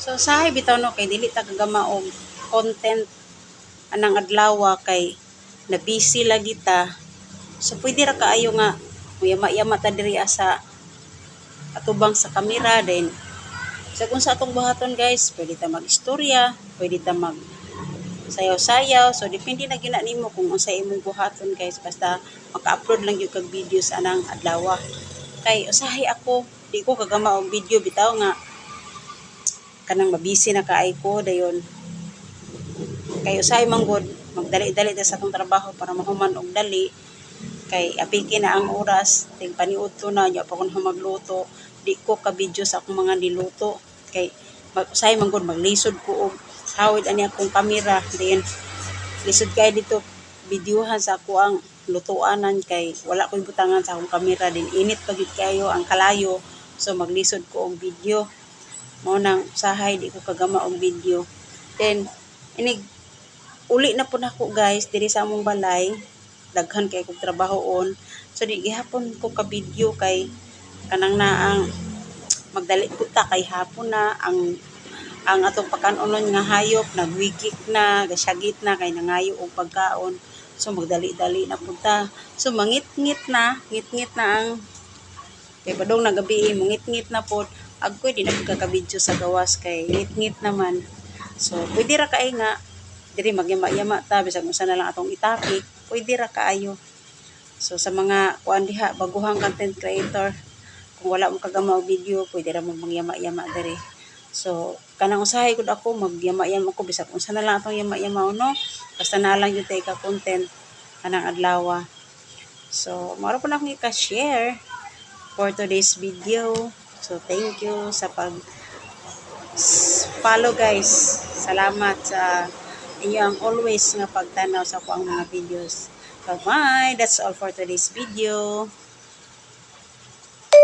So usahay bitaw no, kay dili ta kagama og content anang adlaw kay na busy lagi ta. So pwede ra kaayo nga muyama-yama ta diri sa atubang sa kamera. Then sa kung sa atong buhaton, guys, pwede ta mag-istorya, pwede ta mag sayaw-sayaw. So depende na gyud na nimo kung unsay imong buhaton, guys, basta maka-upload lang gyud kag videos anang adlaw. Kay usahay ako, di ko kagama og video bitaw nga kanang mabisi na kaay ko dayon. Kay usahay man gud magdali-dali ta sa atong trabaho para mahuman og dali kay apiki na ang oras, ting paniudto na nya pa kun magluto. Di ko ka video sa akong mga niluto kay usahay man gud maglisod ko og hawid ani akong kamera. Then lisod kay dito videohan sa ako ang lutuanan kay wala ko'y butangan sa akong kamera din. Init pa gyud kayo ang kalayo, so maglisod ko og video. Mao nang usahay di ko kagama og video. Then inig uli na po nako, guys, diri sa among balay, daghan kay kog trabahoon. So di gihapon ko ka video kay kanang naang magdali pud ta kay hapon na. Ang atong pakanon nga hayop nagwigik na, gasyagit na kay nangayo og pagkaon. So magdali-dali na pud ta. So mangitngit na, ngitngit na ang kay padong na gabi, mangitngit na pod. Agkoy di na pud ka video sa gawas kay ngitngit naman. So pwede ra kay nga diri magyama-yama ta bisag unsa na lang atong i-topic, pwede ra kaayo. So sa mga kuan diha, baguhang content creator, kung wala mo kagama og video, pwede ra mo magyama-yama diri. So kanang usahay gud ako magyama-yama ko bisag unsa na lang atong yama-yama no, basta na lang gyud tay ka content kanang adlaw. So mao ra po na akong ika-share for today's video. So thank you sa pag follow, guys. Salamat sa inyong always nga pagtanaw sa akong mga videos. Bye bye. That's all for today's video.